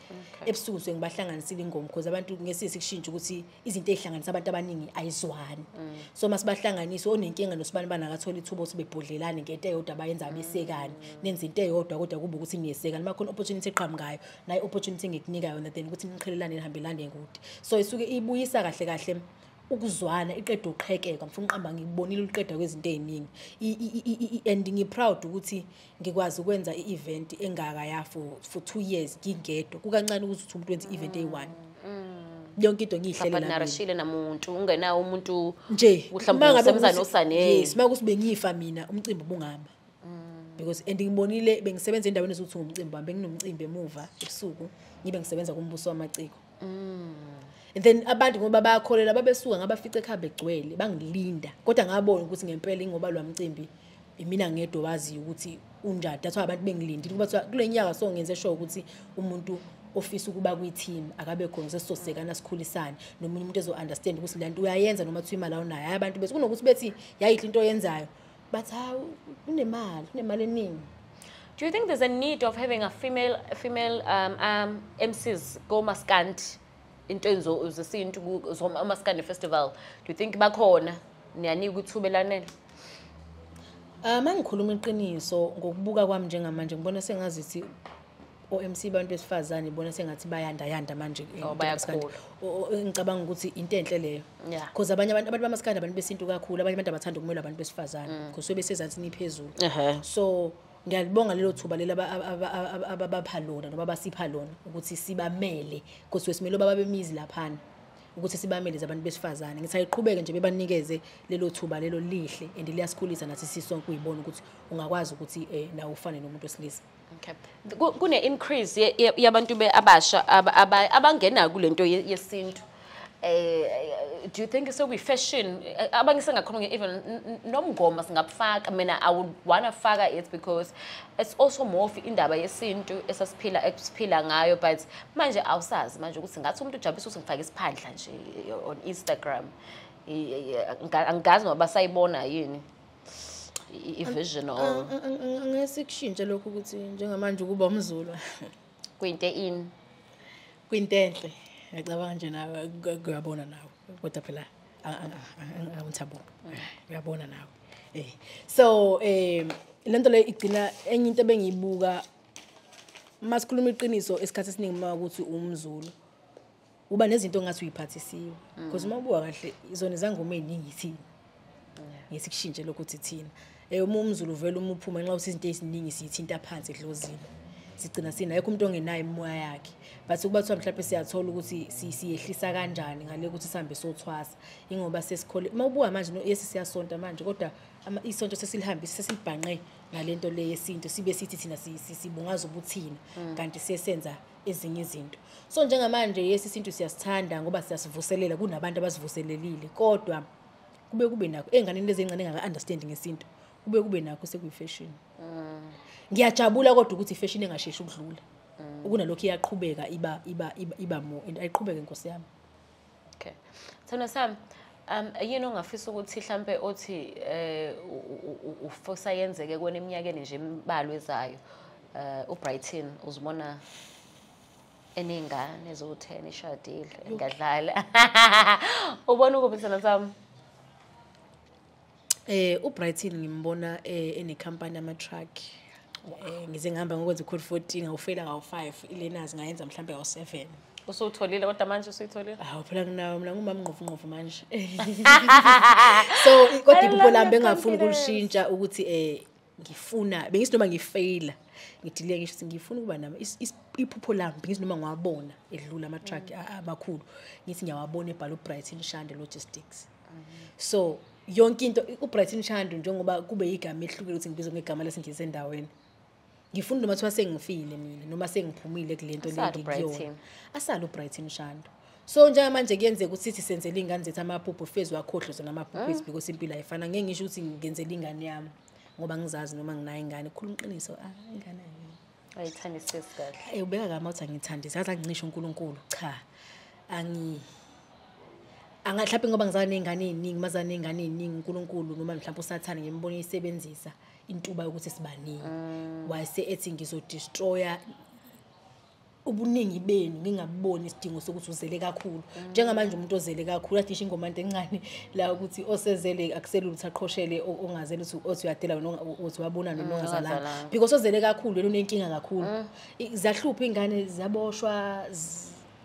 Ebusuku suke ngibahlanganisile ingoma, because abantu ngesiye sikushintshe ukuthi izinto ey'hlanganisa abantu abaningi ayizwani. So masibahlanganise, onenkinga nosibani banakathola ithuba ukuthi bebhodlelane ngento eyodwa abayenza, besekane, nenze into eyodwa, kodwa kube ukuthi niyesekane. Uma khona opportunity eqhamukayo, nayo opportunity engikunika yona, then ukuthi niqhelelane, nihambelane kude. So isuke ibuyisa kahle kahle ukuzwana, iqeda uqhekeka. Ngifuna uqamba, ngibonile uqeda kwezinto ey'ningi, and ngi-proud ukuthi ngikwazi ukwenza i-event engaka ya for 2 years ngingedwa. Kukancane ukuthi uthi umuntu wenza i-event eyi-one, yonke into ngiyihlelela mina. Partnershile namuntu, ungenawo umuntu nje. Mhlawumbe Uma ngabe usebenza noSane. Yes, uma kuthi bengifa mina, umcimbi ubungama, because and ngibonile bengisebenza endaweni ezokuthi ngumcimbi wami, benginomcimbi emuva ebusuku, ngibe ngisebenza kumbuso wamaciko. And then abantu ngoba bayakholelwa, babesuka ngabafica ekhaya begcwele bangilinda, kodwa ngabona ukuthi ngempela ingoba lo mcimbi imina ngedwa waziyo ukuthi unjani. That's why abantu bengilindile kuba kuthiwa kule nyaka, so ngenze sure ukuthi umuntu ofisa ukuba kwi-team akabe khona, sesizosekana, sikhulisane, nomunye umuntu ezo-understand ukuthi le nto uyayenza noma kuthiwa imali awunayo. Hhayi, abantu bethi kunokuthi bethi yayidla into oyenzayo, bathi hawu, unemali, unemali eningi. Do you think there's a need of having a female MCs go maskandi into zesintu maskandi festival? Do you think bakhona, niyanika ithuba elanele? Ah, mangikhuluma iqiniso, ngokubuka kwami njengamanje, ngibona sengazithi o-MC abantu besifazane, ibona sengathi bayanda yanda manje. Oh, bayakhula. Ngicabanga ukuthi into enhle leyo. Because abanye abantu bamaskandi, abantu besintu kakhulu, abanye abantu abathanda ukumela abantu besifazane because sebesezansi niphezulu. So ngiyalibonga lelo thuba lelo ababapha lona noma abasipha lona ukuthi sibamele, because wesimele baba bemizi laphana ukuthi sibamele abantu besifazane. Ngithi ayiqhubeke nje, bebanikeze lelo thuba lelo lihle, and liyasikhulisa nathi sisonke uyibona ukuthi ungakwazi ukuthi nawe ufane nomuntu wesilisa. Okay. Kune increase yabantu abasha abangena kulento yesintu. Do you think sekuyi fashion? Abanye sengakhuluma even nomngoma singabufaka. Mina I would wanna faka it because it's also more of indaba yesintu esasiphila esiphila ngayo, but manje awusazi manje ukuthi ngathi umuntu ujabulisa ukuthi ngifake isiphandla nje on Instagram. Angazi ngoba basayibona yini i-vision or Angeke sikushintshe lokho ukuthi njengamanje ukuba umZulu kuyinto in kuyinto enhle. Ngiyacabanga nje nawe kuyabona nawe, kodwa phela angithabo uyabona nawe. So lento le igcina enye into ebengiyibuka, masikhuluma iqiniso, isikhathi esiningi uma ukuthi umZulu uba nezinto ongathi uyiphathisiwe, because uma ubuka kahle izona izangoma eziningi thina ngesikushintshe lokho ukuthi thina uma umZulu vele uma uphuma, nxa ukuthi izinto eziningi siyithinta phansi edlozini, sigcina sinayekho umuntu ongenayo imimoya yakhe. But ukuba kuthiwa mhlawumbe siyathola ukuthi siyehlisa kanjani ngale ukuthi sihambe sothwasa, ingoba sesikhole uma ubuka manje yesi siyasonta manje, kodwa isonto sesilihambise, sesilibhanqe nalento le yesintu, sibe sithi thina sibungaza ubuthina, kanti siyesenza ezinye izinto. So njengamanje yesi isintu siyasithanda ngoba siyasivuselela, kunabantu abasivuselelile, kodwa kube nakho ey'nganeni lezi ey'ncane engaka-understand ngesintu, kube nakho sekuyi-fashion. Ngiyajabula kodwa ukuthi i-fashion engasheshi ukudlula, ukunalokhu iyaqhubeka iba more, and ayiqhubeke, nkosi yami. Okay. Thana sami, yini ongafisa ukuthi mhlambe othi ufisa yenzeke kwena eminyakeni nje embalwa ezayo? uBrighton uzibona enengane eziwu-10, eshadile, engadlala. Ubona ukuphi, thana sami? uBrighton ngimbona enekhampani ama-truck. Ngize ngihamba ngokwenza i-code 14, ngawufela ngawu-5, ilenazi ngayenza mhlambe ngawu-7. Usutholile kodwa manje, usuyitholile? Hawu phela, nginawo mina, ngumama ngqofu manje. So kodwa I iphupho love lami your bengingafuni confidence. ukulishintsha ukuthi ngifuna bengithi noma ngifeyila, ngidile, ngisho ukuthi ngifuna ukuba nami iphupho lami bengithi noma ngiwabona edlula ama-truck amakhulu, ngithi ngiyawabona ebhala uBrighton Shandu Logistics. So yonke into uBrighton Shandu, njengoba kube igama ehlukile ukuthi ngibizwe ngegama lesingisi endaweni, ngifuna noma kuthiwa sengifile mina noma sengiphumile kule nto le Asale ngikuyona, uBrighton. asale uBrighton Shandu. So njengamanje kuyenzeka ukuthi sithi senzele iy'ngane zethu amaphupho, fezi wakhohlwe namaphupho ethu because impilo ayifana. Ngeke ngisho ukuthi ngenzele ingane yami ngoba ngizazi noma nginayo ingane. Khuluma iqiniso, ingane ayithandisisi kahle. Ubeka kama uthi angithandisi, athi angincishe uNkulunkulu. Cha, mhlawumbe ngoba ngizala ney'ngane ey'ningi, mazala ney'ngane ey'ningi uNkulunkulu noma mhlawumbe uSathane ngimbone eyisebenzisa intuba yokuthi sibaningi. Wase ethi ngizodestroya ubuningi benu, ngingaboni isidingo sokuthi uzele kakhulu. Njengamanje umuntu ozele kakhulu athi ingoma into encane la ukuthi osezele akuselula ukuthi aqhoshele ongazele ukuthi othi uyadela wena othi wabona noma ongazalanga. Because ozele kakhulu yena unenkinga kakhulu. Ziyahlupha iy'ngane, ziyaboshwa,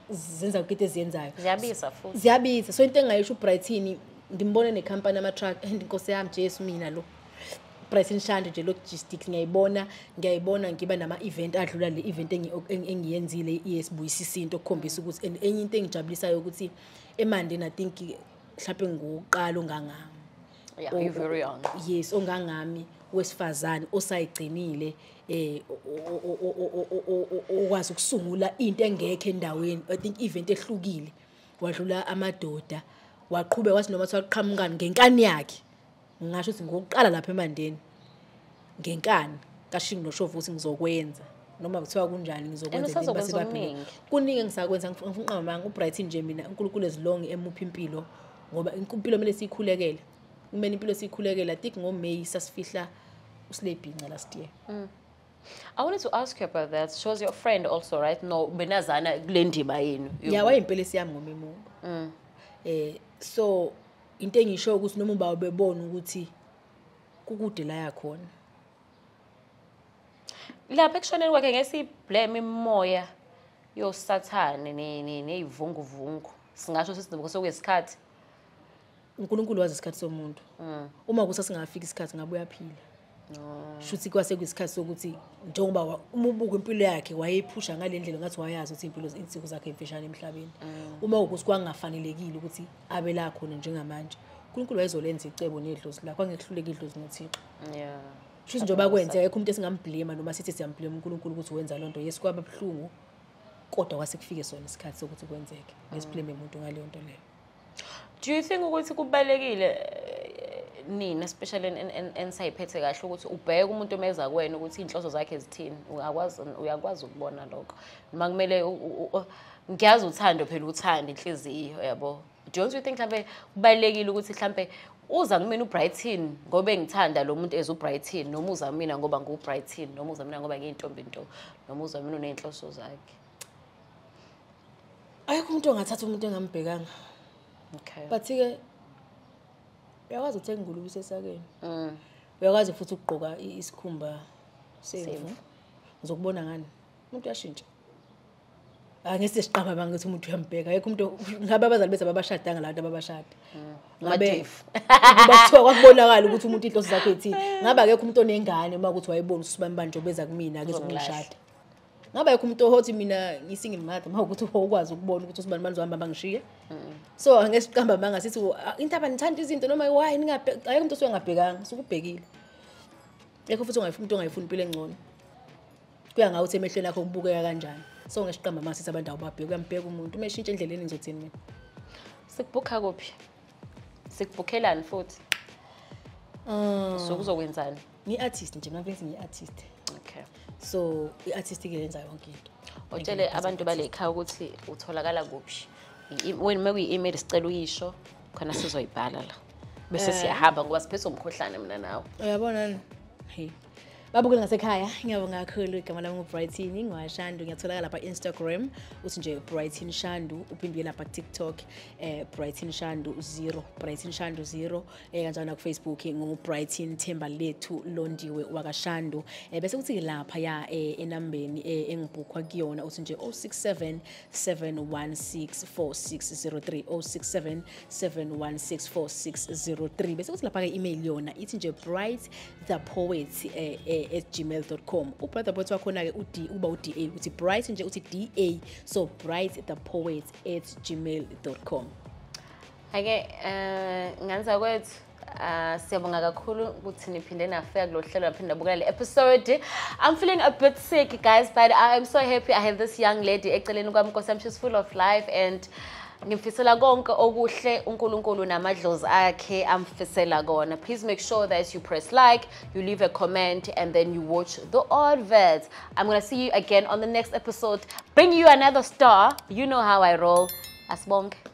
zenza yonke into eziyenzayo. Ziyabiza futhi. Ziyabiza. So into engayisho uBrighton, ngimbone nekhampani ama-truck and inkosi yami Jesu mina lo. Brighton Shandu nje logistics ngiyayibona ngiba nama-event adlula le event engiyenzile iyesibuyisa isinto okukhombisa ukuthi and enye into engijabulisayo ukuthi eMandeni I think mhlawumbe ngokuqala ongangami. Yeah, you're very young. Yes, ongangami wesifazane osayigcinile okwazi ukusungula into engekho endaweni. I think event ehlukile wadlula amadoda, waqhubeka wathi noma kuthiwa ngenkani yakhe. Ngingasho ukuthi ngokuqala lapha eMandeni ngenkani kashingi noshovu ukuthi ngizokwenza noma kuthiwa kunjani ngizokwenza. Kuningi engisakwenza, ngifuna uqamba manga uBrighton nje mina uNkulunkulu ezilonge emuphi impilo ngoba impilo kumele siyikhulekele. Kumele impilo siyikhulekele. I think ngoMay sasifihla uSlebhinca last year. I wanted to ask you about that. She was your friend also, right? No, benazana kule ndima yenu. Yeah, wayimpelesi yami ngomemuko. So into engisho ukuthi noma uba ubebona ukuthi kukude la yakhona. Lapha ekushoneni kwakhe ngeke siyiblame imimoya yosathane neyivunguvungu. Singasho sithi sekuyisikhathi. uNkulunkulu wazi isikhathi somuntu. Uma kusasingafika isikhathi ngabe uyaphila. Shuthi kwase kuyisikhathi sokuthi njengoba uma ubuka impilo yakhe wayephusha ngale ndlela ngathi wayazi ukuthi impilo insuku zakhe imfishane emhlabeni. Uma ukuthi kwangafanelekile ukuthi abe la khona njengamanje, uNkulunkulu wayezolenza icebo nedlozi lakhe, kwangekuhluleka idlozi noThixo. Yeah. Shuthi njengoba kwenzeka akekho umuntu esingamblame noma sithi siyamblame uNkulunkulu ukuthi wenza lonto. Yes, kwaba buhlungu kodwa kwase kufike sona isikhathi sokuthi kwenzeke. Ngesiblame umuntu ngaleyo nto leyo. Do you think ukuthi kubalekile nina especially ensayiphethe kahle ukuthi ubheke umuntu omeza kuwena ukuthi inhloso zakhe zithini? Uyakwazi ukubona lokho noma kumele ngiyazi uthando phela uthanda inhliziyo yabo. Don't you think mhlambe kubalekile ukuthi mhlambe uza kumina uBrighton ngoba engithanda lo muntu as uBrighton, noma uza mina ngoba nguBrighton, noma uza mina ngoba ngiyintombi nto, noma uza mina unenhloso zakhe? Ayikho umuntu ongathatha umuntu engambhekanga. Okay. But ke uyakwazi ukuthenga ingulube isesakeni. Uyakwazi futhi ukugqoka isikhumba semvu. Ngizokubona ngani? Umuntu uyashintsha. Angeke siqamba banga ukuthi umuntu uyambheka. Ayikho umuntu ngabe abazali bethu ababashadanga la bantu ababashada. Ngabe kuthiwa kwakubonakala ukuthi umuntu inhloso zakhe ithini. Ngabe akekho umuntu onengane uma ukuthi wayebona usibani bani nje beza kumina ake zongishada. Ngabe akekho umuntu ohothi mina ngisingle mother uma ukuthi ukwazi ukubona ukuthi usibani bani uzohamba bangishiye. So angeke siqamba manga sithi into abanithanda izinto noma why ningabheka, ayikho umuntu osuyangabhekanga, sukubhekile. Ekho futhi ungayifuni umuntu ongayifuni impilo engcono. Kuya ngawe ukuthi emehlweni akho kubukeka kanjani. So ngesiqamba manga sithi abantu awubabheki, uyambheka umuntu uma eshintsha endleleni ngizothini mina. Sikubhukha kuphi? Sikubhukhelani futhi? So kuzokwenzani? Ngi-artist nje, mina mfethu ngi-artist. Okay. So i-artist ke yenza yonke into. Utshele abantu bale ekhaya ukuthi utholakala kuphi. Wena uma kuyi-email sicela uyisho khona sizoyibhala la. Bese siyahamba ngoba siphethwe umkhuhlane mina nawe. Uyabona ni? Hey. Babukeli ngasekhaya, ngiyabonga kakhulu. Igama lami nguBrighton ngwaShandu. Ngiyatholakala lapha Instagram uthi nje Brighton Shandu, uphinde lapha TikTok Brighton Shandu 0, Brighton Shandu 0, kanjalo na ku Facebook nguBrighton Thembalethu Londiwe wakaShandu. Bese kuthi lapha ya enambeni engibhukhwa kuyona uthi nje 067 716 4603, 067 716 4603. Bese kuthi lapha ke email yona ithi nje brightthepoet@gmail.com. UBright the Poet wakhona ke uD uba uDA uthi bright nje uthi DA, so brightthepoet@gmail.com. Ake nganza kwethu siyabonga kakhulu ukuthi niphinde nafika kulo hlelo naphinde nabukela le episode. I'm feeling a bit sick guys, but I'm so happy I have this young lady eceleni kwami, Nkosi yami, she's full of life and Ngimfisela konke okuhle uNkulunkulu namadlozi akhe amfisela kona. Please make sure that you press like, you leave a comment, and then you watch the adverts. I'm gonna see you again on the next episode. Bring you another star. You know how I roll. Asibonke.